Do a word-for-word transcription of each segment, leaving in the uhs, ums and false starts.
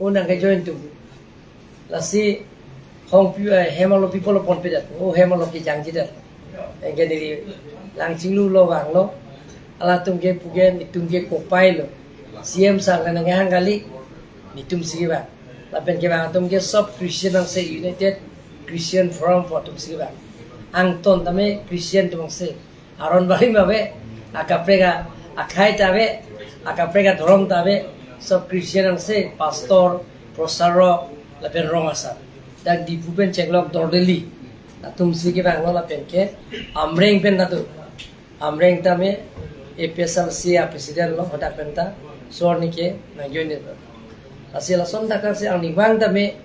O nangkejoin atum. Lasi hongpi, eh, hem along people ponpedet. O hem along kejangjidet. Anke neli lang chinglu lo vanglo. Halatum ke puke netum ke kopai lo. C M sir nangkehang kali. Netum si kevang. Lapen kevang atum ke sob Christian angse, United Christian Forum pu atum si kevang. Angton tame Christian atum angse. Aron barim ave, akaprek akhei ta ave, akaprek adhorom ta ave, sob Christian angse, pastor, prosarok, lapen rong asar. Dak Diphu pen chenglok Dordeli atum si kevanglo lapen ke Amreng pen ta do. Amreng tame A P S L C a president lo, hadak pen ta so arni ke nangjoin lo. Lasi lason thakar si arnivang tame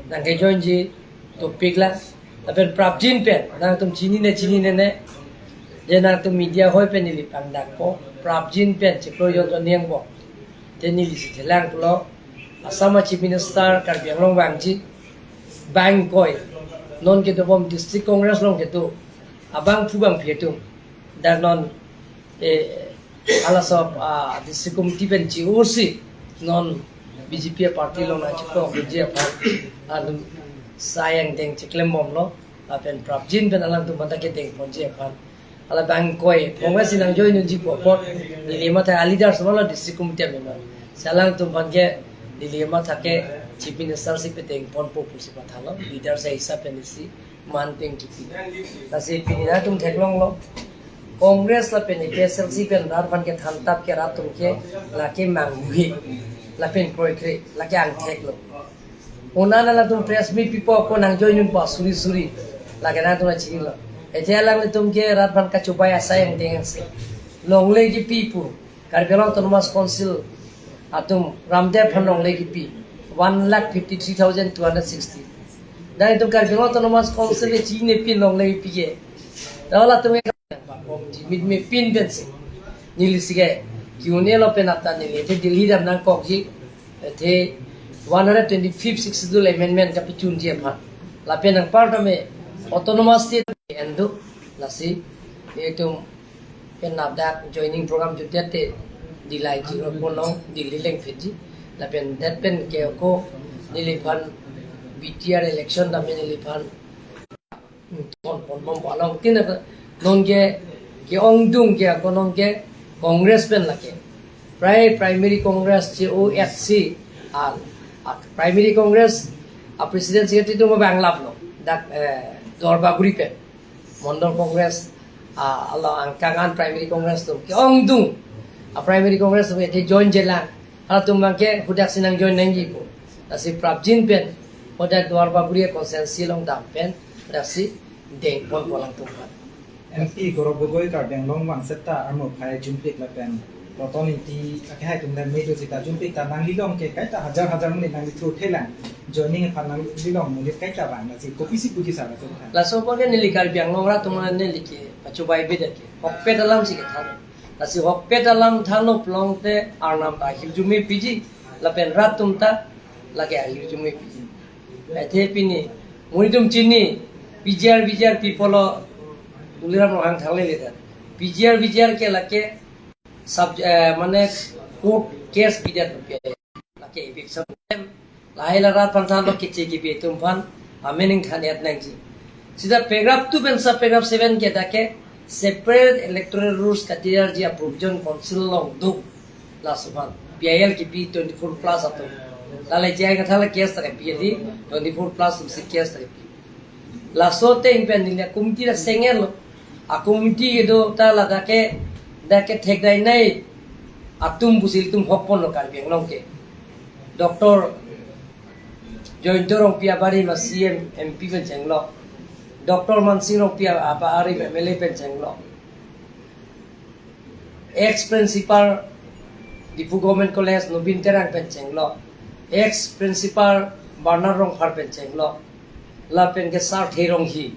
nangkejoinji dopik lang. Lapen prapjin pen, nangtum chinine chinine ne. Je nangtum media hoi pen neli pangdakpo. Prapjin pen chiklo jon jon niang po. Te neli si thelang pulo. Assam a Chief Minister Karbi Anglong vangji. Bang koi. Non kedobom District Congress along kedo. Abangphu bangphi atum. Dak non, eh, halaso, ah, District Committee pen chi-ursi non B J P party along nangchiklo keji aphan, ah, sayang deng chiklembomlo, lapen prapjin pen alangtum aphan ta kedengponji aphan. Hala bang koi, Congress si nangjoin unji pu apot, neli matha a leaders malo District Committee a member. Si alangtum aphan ke neli matha ke Chief Minister si pedengponpo pusi mathalo, leaders a hisab pen isi man peng kipi. Lasi pini nangtum theklonglo. Congress lapen A P S L C pen rat aphan kethantap ke rat atum ke lake manghuhe. Lapen kroikre, lake angthek lo. Ona na latum press meet pipo ko nangjoin unpo suri suri. Lake nangtum nangchinilo. Eje alanglitum ke rat aphan kachobai asai angdeng angse. Longle kipi pu. Karbi Anglong Autonomous Council atum Ramdev aphan longle kipi one lakh fifty three thousand two hundred sixty. Nangtum Karbi Anglong Autonomous Council le chinine pin longle kipi ke. Dak latum ke bom jimit me pin pensi. Neli si ke Q and A lo pen ata neli te Delhi dam nangkokji. Te one hundred twenty-fifth Sixth Schedule Amendment kapachunji aphan. Lapen anpar tame Autonomous State endu lasi itum pen ladak joining program jutdet te Dillai ji ro ponong Delhi lengphitji. Lapen det pen ke ako neliphan B T R election tame neliphan, hmm, pon pon bom along tin apa non ke ke-ongdung ke ako non ke Congress pen lake. Prai Primary Congress C O H C a, a Primary Congress a President Secretary atum bang laplo. Dak, eh, Duar Bagori pen. Mondol Congress, ah, hala angkang an Primary Congress atum ke-ongdung. A Primary Congress atum ke join jelang. Halatum abang ke hadak si nangjoin nangji pu. Lasi prapjin pen, hadak Duar Bagori constituency along dam pen, hadak si dengponpo alangtum aphan. M P Gaurav Gogoi Karbi Anglong vangset ta armo phai jumpik lapen Roton Engti akehai atum le me do sita jumpik ta nanglilong ke kaita hajar hajar monit nanglithur thelang. Joining aphan nanglilong monit kaita vang lasi kopisi puji sar lasi aphan. Laso apor ke neli Karbi Anglong rat atum neli ke pachobai beda ke. Hokpet alam si kethan. Lasi hokpet alam thanlo pulote Arnam ta ahirjume piji lapen rat atum ta lake ahirjume piji. Athe pini monit atum chini P G R V G R people lo Tuliram Ronghang thangle le ta. P G R V G R ke lake sub, eh, mane court case pidet rupiah. Lake eviction, lahai la rat aphan thanlo kiche kipi atum aphan amen ingthan et nangji. Sita paragraph two pen sub paragraph seven ke dak ke separate electoral rules katirji a provision council along do. Laso aphan P I L kipi twenty-four plus atum. Lale J I Kathar la case ta kepi, twenty-four plus atum si case ta kepi. Laso ateng pen neli a committee ta sengel lo. A committee kedo ta ladak ke, dak ke thekdai nai atum pusi ilitum hokponlo Karbi Anglong ke. Doctor Jayanta Rongpi abarim a C M M P pen chenglok. Doctor Mansing Rongpi abarim M L A pen chenglok. Ex principal Diphu Government College Nobin Terang pen chenglok. Ex principal Bernard Rongphar pen chenglok. Lapen ke Sarthe Ronghi.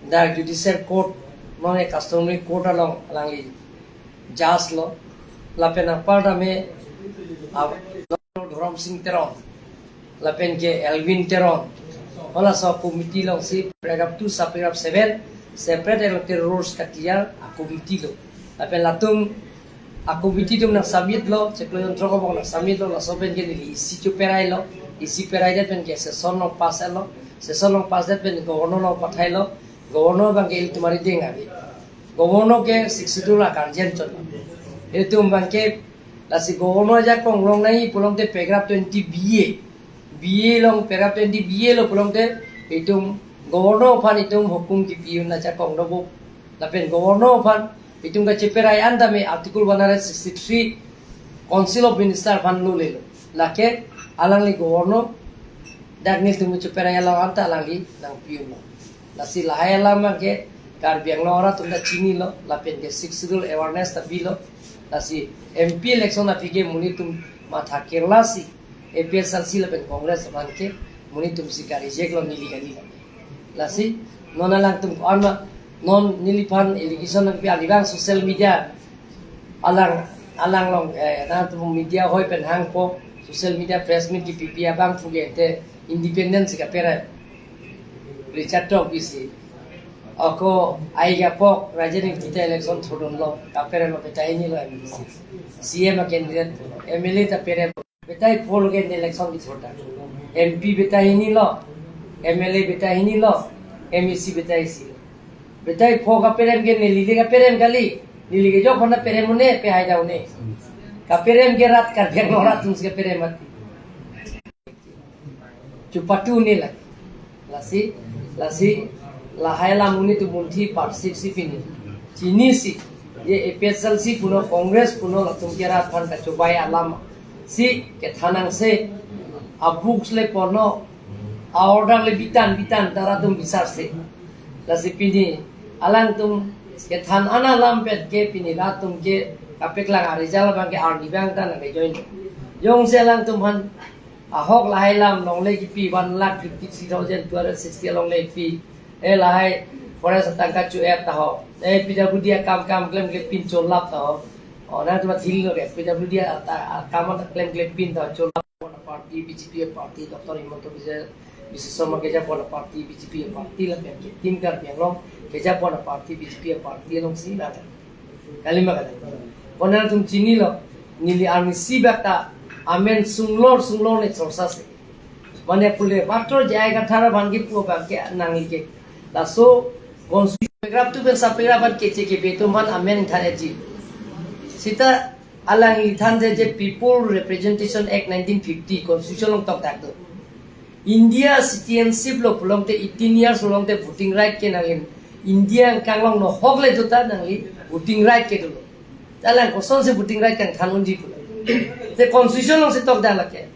Dak judicial court, mane customary court along alangli judge lo. Lapen anpar tame, ah, Doctor Dhorom Sing Teron. Lapen ke Elwin Teron. Halaso committee along si paragraph two sub paragraph seven separate electoral rules katirji a committee lo. Lapen latum A committee atum nang submit lo, chiklo jonthrok abang nang submit lo, laso pen ke neli isi cheperailo, isi perai det pen ke session along pass lo, session along pass det pen governor along pathailo, governor abang ke ilitum arideng ave. Governor ke Sixth Schedule a guardian chot. Ilitum abang ke lasi governor ajakong longnangji pulote paragraph twenty B A, B A along paragraph twenty B A lo pulote itum governor aphan itum hukum kipi un ajakong dobo. Lapen governor aphan itum kacheperai an tame Article one hundred sixty-three Council of Minister aphan lolelo. Lake alangli governor, dak nelitum cheperai alam anta alangli nangpi unlo. Lasi lahai alam abang ke Karbi Anglong arat atum ta chinilo, lapen ke Sixth Schedule awareness ta bilo. Lasi M P election aphi ke monit atum matha kerlasi A P H L C lapen Congress aphan ke monit atum si ka-reject lo neli kali lo. Lasi non alangtum ko-an ma, non neliphan allegation nangpi, alibang social media alang, alang along, eh, nangtum media hoi pen hangpo, social media press meet kipipi abangphu ke te independent si kaperem. Richard Tokbi si. Ako ai apok Rajen Ingti ta election thurdunlo, kaperemlo, betai hini lo M L A. C M a candidate, M L A ta perem. Betai pho lo ke election kethur ta. M P betai hini lo, M L A betai hini lo, M A C betai isi lo. Betai pho kaperem ke neli le kaperem kali, neli ke jok hona perem un-e, pehai da un-e. Kaperem ke rat Karbi Anglong arat atum si kaperem mati. Chupatu un-e lake. Lasi, lasi, lahai alam monit atum munthi parsip si pini. Chinisi, je A P H L C puno, Congress puno, latum ke rat aphan kachobai alam si kethan nangsi, a books le pono, a order le bitan, bitan, ta rat atum bisarsi. Lasi pini, alangtum kethan an alam pen ke pini rat atum ke kapeklang a-result abang ke arni abang ta nang ke join. Jongsi alangtum aphan ahok lahai alam longle kipi one lakh fifty-three thousand two hundred sixty alongle kipi. Eh, lahai forest atangka cho-et ta ho. Eh, P W D akam kam klemkle pin cholap ta ho. Oh, nangtum thilo ke, P W D ata-, akam ata klemkle pin ta ho, cholap. Party, B J P party, Doctor Himanta Biswa, Biswa Sarma kejapon party, B J P party lapen ke Team Karbi Anglong kejapon party, B J P party alongsi nada. Kalima kada. Konat atum chinilo, neli arni isi bak ta amen sunglor sunglor ne chorsa si. Mane pule patro jai kathara bangki pu bangke nangli ke. Laso constitution paragraph two pen sub-paragraph an keche kepi atum aphan amen than eji. Sita alangli than je, je People Representation Act nineteen fifty constitution along tokdak do. India citizenship lo pulote eighteen years pulote voting right ke nangli, India angkang along nohok le do ta nangli voting right ke dolo. Alang kosonsi voting right kangthan unji pulo. Te constitution alongsi tokdak lake.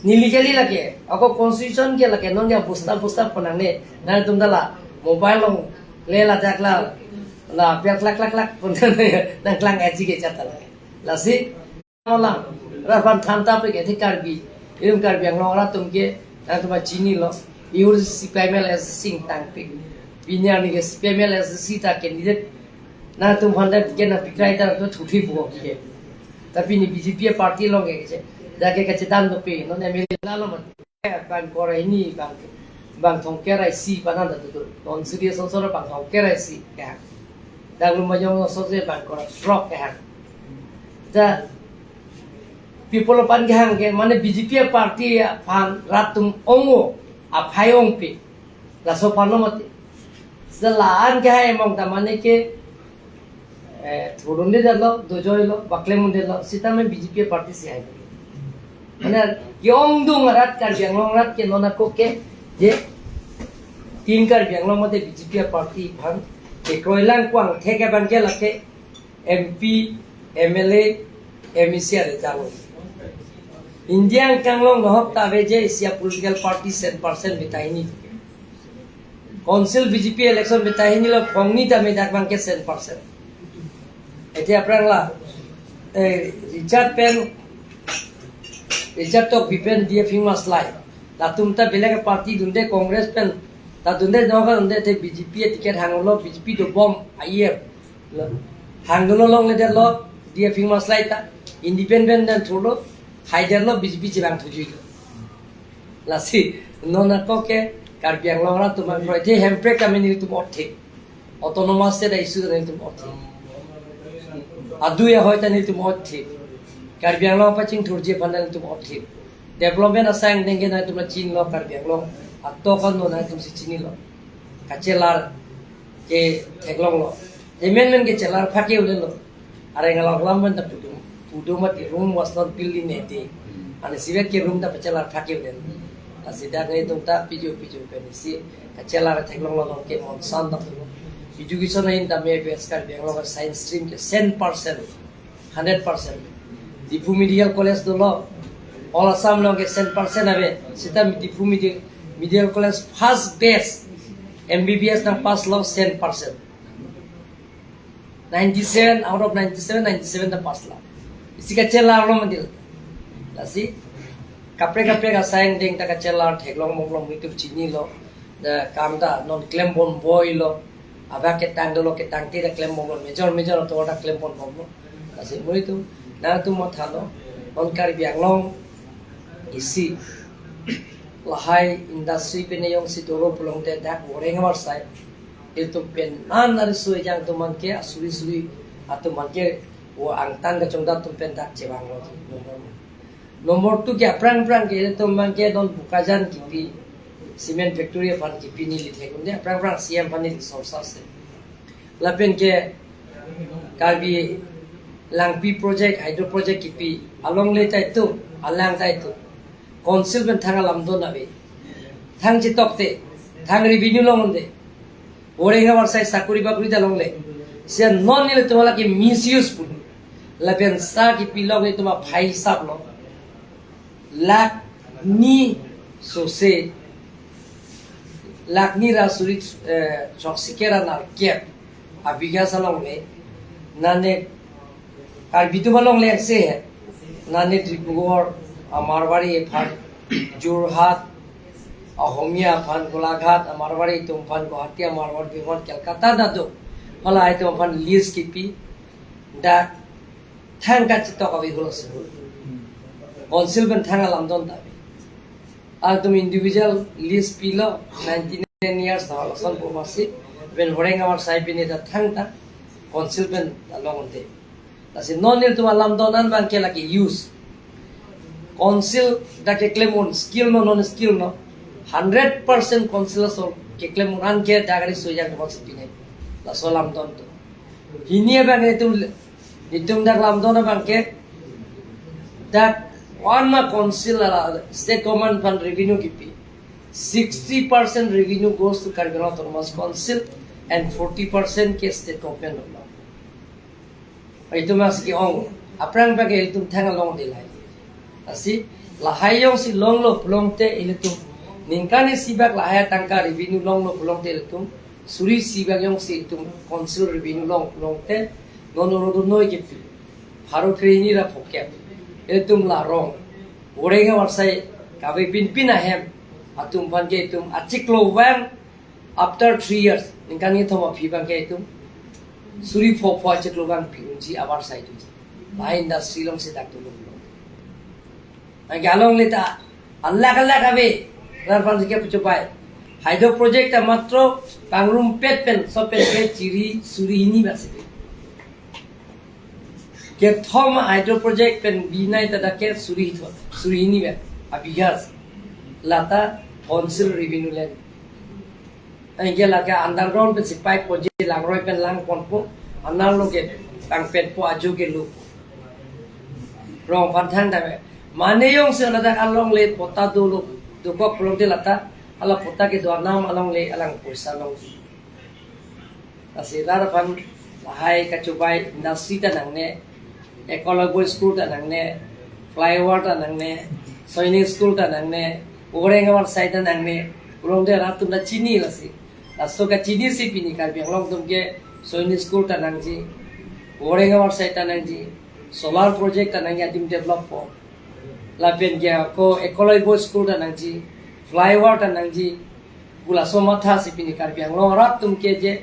Neli kali lake. Ako constitution ke lake non ya bosta bosta ponang ne. Nangtum ta la mobile along le ladak la, la biar klak klak klak pon nangklang eji ke jat ta lake. Lasi alang, rat aphan than ta pe ke the Karbi, itum Karbi Anglong arat atum ke, nangtum chinilo, iur C P I M L S sing tangpi. Pini arni ke C P I M L S ta candidate, nangtum aphan ta ke nangpikrai ta nangtum thuthi buko ke. Tapi ni B J P party along ke, jake kachedan dope, non M L A lalo mat. Bang kor hini, bang, bang thongker isi panan ta tutu. Non suri sonsor bang thongker isi, ya. Dang Lumbajong sonsor bang kor throk, ya. Ta, people aphan kehang ke, mane B J P party aphan rat atum ong-o, aphai ongpi. Laso aphan lo mati. Sela an kehai among ta mane ke, eh, thurun de dalo, dojoi lo, baklem un de lo, sitame B J P party si hai. Mane, ke-ongdung arat Karbi Anglong arat ke non ako ke, je, Team Karbi Anglong mate B J P party aphan, ke kroilang kwang, thek abang ke lake, M P, M L A, M A C are jalo. India angkang along nohok ta ave je isi a political party cent percent betai hini. Council B J P election betai hini lo phongni ta medak abang ke cent percent. Ete aphrang la, eh, Richard pen, Richard Tokbi pen D F Hingmaslai. Latum ta belek party dunde Congress pen, ta dunde nohok dunde te B J P ticket hanglo, B J P dobom, I F. Lo, hangdolo longledetlo, D F Hingmaslai ta, independent dan thulo, haiderlo, B J P chelang thujuilo. Lasi, non ako ke, Karbi Anglong arat atum akroi the, hemprek kami nelitum othe. Autonomous state issue nelitum othe. Adui ahoi ta nelitum othip. Karbi Anglong apachingthurji aphan ta nelitum othip. Development asai angdeng ke nangtum la chinilo Karbi Anglong. Atok ano nangtum si chinilo. Kachelar ke theklonglo. Amen men ke chelar phake ulelo. Areng along lam men ta pudum. Pudum mati room was not built in a day. Ani sibet ke room ta pachelar phake ulelo. Lasi dak nelitum ta piju piju pen isi kachelar theklonglo along ke monsan ta pulo. Education ahin ta me best Karbi Anglong science stream ke cent percent, hundred percent. Diphu Medical College dolo, all Assam along ke cent percent ave. Sita Diphu Medi-, Medical College first batch M B B S nang pass lo cent percent. Ninety-seven out of ninety-seven, ninety-seven ta pass lo. Isi kachelarlo mandil. Lasi kaprek kaprek asai angdeng ta kachelar theklong monglo, nelitum chinilo. Da kam ta non klem bon boilo. Abang ketang dolo, ketang te ta klem bomlo. Major major ato ta klem bon bomlo. Lasi mo itu nangtum mathalo. Non Karbi Anglong isi lahai industry pen jongsi dolo pulote dak Boreng Avarsai. Ilitum pen nan ari sui jang atum abang ke asuri suri atum abang ke o angtan kachongdat atum pen dak chevanglo. Number two ke aphrang aphrang ke ilitum abang ke non Bokajan kipi, cement factory aphan kipi neli theklong de, aphrang aphrang C M aphan neli sorsa se. Lapen ke Karbi Langpi project, hydro project kipi, alongle ta itum, alang ta itum. Council pen thang alam don ave. Thang chetokte, thang revenue longde. Boreng Avarsai sakuri bakuri ta longle. Sia non nelitum hala ke misuse pulo. Lapen sa kipi along nelitum aphai hisap lo. Lakh ni sose, lakh ni ra suri, eh, choksikera narkep abigha sa longle. Nane Karbi atum alongle se he. Nane Dibrugarh, Marwari aphan, Jorhat, Ahomia aphan, Golaghat, Marwari atum aphan, Guwahati, Marwari aphan, Kolkata ta do. Hala itum aphan lease kipi, dak thang kachetok ave hul se hul. Council pen thang alam don ta ave. Atum individual lease pilo, ninety-nine years ta lason po masi, pen Boreng Avarsai pen ta thang ta, council pen ta long de. Lasi non nelitum alam don an abang ke lake use. Council dak keklem un skill no non skill no, hundred percent council aso keklem un an ke dak ari sui jang kebang si pinai. Laso alam don atum. Hini abang nelitum, nelitum dak lam don abang ke dak one ma council ala state government aphan revenue kipi. Sixty percent revenue goes to Karbi Anglong Autonomous Council and forty percent ke state government along. Itum mas ke-ong, aphrang abang ke ilitum thang along de lahai. Lasi lahai jongsi longlo pulote ilitum ningkan isi bak lahai atangka revenue longlo pulote ilitum suri isi bak jongsi itum council revenue long pulote non oro do noi kipi. Pharo kre hini ra phokep. Ilitum la rong. Boreng Avarsai kave pinpin ahem atum aphan ke itum achiklo vang after three years, ningkan kethom aphi abang ke itum suri pho pho achiklo vang pi unji Avarsai atum. Lahai industry along si dak tulung lo. Anke alongle ta alak alak ave, lar aphan si ke puchupai. Hydro project ta matro pangrum pet pen, so pen ke chiri suri hini basi. Kethom hydro project pen binai ta dak ke suri tho, suri hini pen abigha. Lata council revenue len. Anke lake underground pen si pipe ponji langroi pen lang ponpo, anerlo ke pangpetpo ajo ke lo. Rong aphan thang ta me. Mane jongsi ladak alongle patta dolo, dokok pulote lata, hala patta kedo anam alongle alang poisa long. Lasi lar aphan lahai kachubai industry ta nangne, Eklavya School ta nangne, flyover ta nangne, Sainik School ta nangne, Boreng Avarsai ta nangne, pulote rat atum ta chini lasi. Laso kachini si pini Karbi Anglong atum ke Sainik School ta nangji, Boreng Avarsai ta nangji, solar project ta nangji adim develop po. Lapen ke ako Eklavya School ta nangji, flyover ta nangji, pu laso matha si pini Karbi Anglong rat atum ke je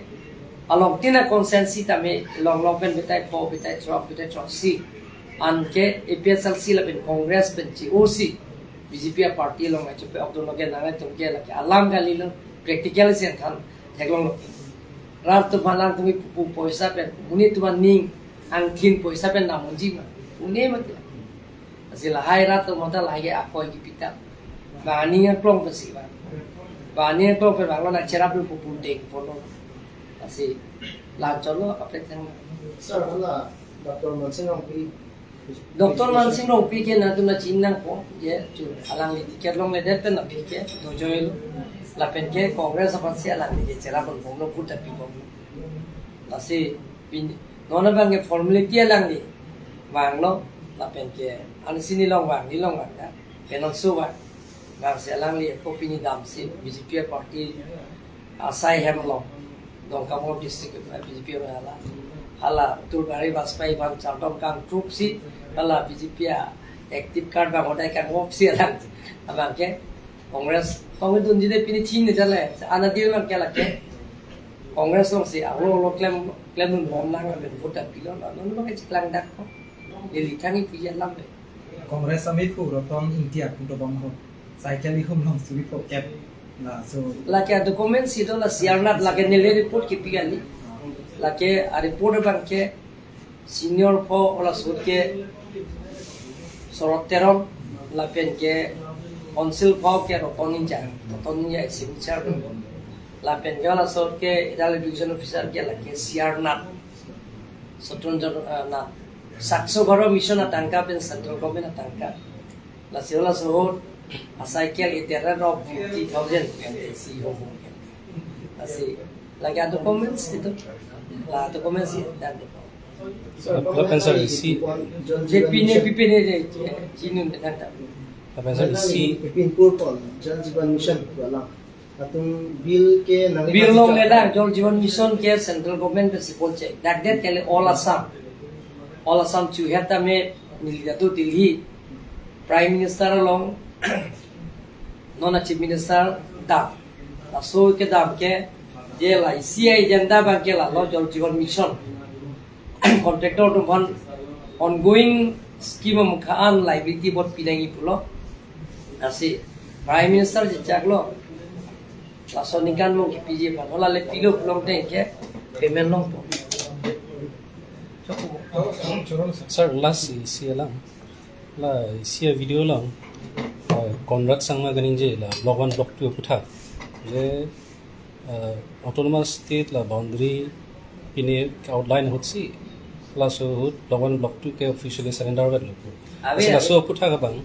along tina constituency tame long long pen betai pho, betai throk, betai throksi. Anke A P H L C lapen Congress pen chi O C, B J P a party along achupe ok dolo ke nang atum ke lake alam kalilo, practical si than theklonglo. Rat atum aphan nangtum pu poisa pen, monit atum aning, Angthin poisa pen dam unji ma. Une mati. Lasi lahai rat atum ta lahai ke akoi kipitap. Bang aning aklong pensi bang. Bang aning aklong pen bang lo nangcherap dun pu pu deng pon lo. Lasi la cholo kaprek thang. Sir, hala Doctor Mansing Rongpi. Doctor Mansing Rongpi ke nangtum nangchinang po, ye, chu, alangli ticket longledet pen aphi ke, dojoi lo. Lapen ke Congress aphansi alangli ke cherap pon bomlo, vote ta pi bomlo. Lasi, pini, non abang ke formality alangli vanglo, lapen ke, ansi nelong vang, nelong vang ta, penang so vang. Vangsi alangli ako pini damsi, B J P party, asai hem lo. Dongkamukam district B J P hala. Hala Atul Bihari Vajpayee aphan chardom kangtruksi hala B J P a active card bang hodai kangvopsi alang. Abang ke Congress, Congress dunji de pini chin ne jale. Anadir abang ke lake Congress alongsi arlo arlo klem, klemdun bom lang, lapen vote ta pilo, non abang ke chiklang dak ko. Neli thang-i puji alam le. Congress amit hu Ratan Ingti atum dobom ho. Cycle ihum along suri po kep. Laso. Lake a-document si do la C R Nath lake neli report kipi kali. Lake a-report abang ke senior pho hala ahut ke Sorot Teron lapen ke council pho ke Ratan Ingti. Ratan Ingti signature do. Lapen ke hala ahut ke area division officer ke lake C R Nath. Sotron Jon, ah, na, Swachh Bharat Mission atangka pen central government atangka. Lasi hala ahut a-cycle a-rate of fifty thousand pen si ho ho. Lasi lake a-documents itu. La documents itu dan itu. Lapen sir, isi. J P ne, P P ne, J P ne, dan dan. Lapen sir, isi. Pipin pur pon, Jal Jeevan Mission, wala. Latum bill ke nang Bill longledang, Jal Jeevan Mission ke central government pen si ponche. Dak det kali all Assam. All Assam chuhet tame neli atu Delhi Prime Minister along non a-Chief Minister dam. Laso kedam ke je la isi agenda abang ke lalo Jal Jeevan Mission. Contractor atum aphan ongoing scheme amukha an liability bot pinangji pulo. Lasi Prime Minister chechaklo. Laso aningkan mong kipiji aphan. Hala le pilo pulote ke payment longpo. Sir, last isi alam. La isi video lang. Ah, Conrad Sangma kaningje la block one, block two aputhak. Je ah, autonomous state la boundary pine outline ahutsi, laso ahut block one, block two ke officially surrender avelo. Ave, ave. Laso aputhak abang.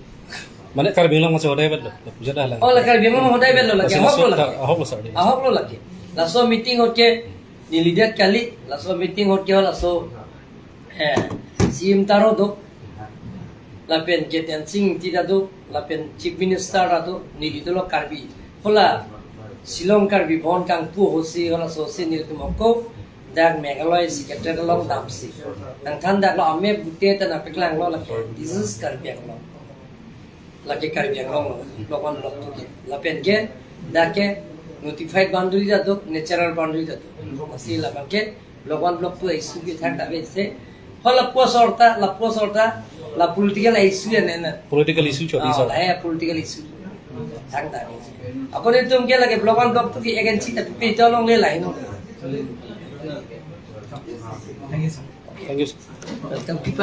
Mane Karbi Anglong masi hodai avelo. Puja dah lang. Oh, la Karbi Anglong hodai avelo lake. Laso ahok lo lake. Ahok lo sir. Ahok lo lake. Laso meeting ahut ke neli det kali. Laso meeting ahut ke laso eh, C M ta ro do, lapen ke Tensing Ingti ta do, lapen Chief Minister ta do, neli dolo Karbi. Hala Shillong Karbi Bhawan kangpu ahutsi, hala ahutsi nelitum ako dak Meghalaya Secretariat along damsi. Nangthan daklo, amep bute ta nangpaklanglo lake, this is Karbi Anglong. Lake Karbi Anglong lo, block one, block two ke. Lapen ke, dak ke notified boundary ta do, natural boundary ta do. Lasi labang ke, block one, block two issue ke thangta ave se. Ho lapu asor ta, lapu asor ta, la political issue ya nena. Political issue chori, ah, sir. La ya political issue. Thangta ave se. Ako netum ke lake block one, block two ke against ta pe ta longle lain. Thank you, sir. Thank you, sir. Welcome. Pipa